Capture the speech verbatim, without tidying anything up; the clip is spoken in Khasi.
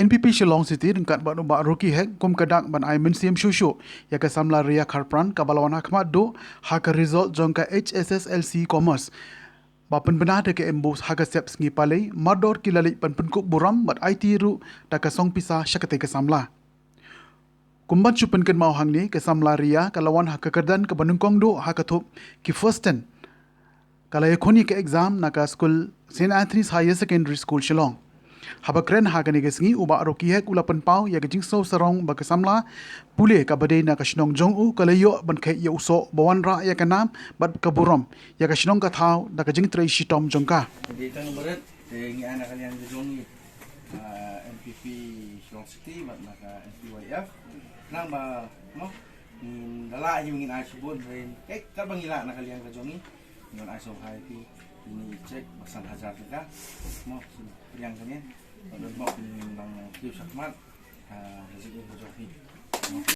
N P P Shillong City ryngkat bad u Bah Rocky Hek kum ka dak ban ai mynsiem shuh shuh ïa ka samla Ria Kharpran kaba la wan ha khmat duh ha ka result jong ka H S S L C Commerce, ba pynbna da ka MBOSE ha ka step sngi Palei, mardor ki la leit ban pynkup burom bad aiti ruh da ka song pisa sha katei ka samla. Kum ban shu pynkynmaw hangne, ka samla Ria ka la wan ha ka kyrdan kaba nyngkong duh ha ka thup ki first ten. Ka la ïakhun ïa ka exam na ka skul Saint Anthony's Higher Secondary School Shillong. Haba kren ha kane ka sngi, u Bah Rocky Hek u la pynpaw ïa ka jingsngew sarong ba ka samla pule kaba dei na ka shnong jong u ka la ïoh ban kheit ïa u soh ba wanrah ïa ka nam bad ka burom ïa ka shnong ka thaw da ka jingtrei shitom jong ka. Dei tang barit te ngi ai na ka liang ka jong ngi, ah, N P P Shillong City bad na ka N P Y F. Nang ba, no, ngin da lah hi ngin ai shibun rin. Kei ka ba ngi lah na ka liang ka jong ngi. Ngan ai song hai pi ini cek ba san hajar taka. Mo, sing priang kane. Ba don mo nang kiu shakmat. Ah, rezeki ka jong hi.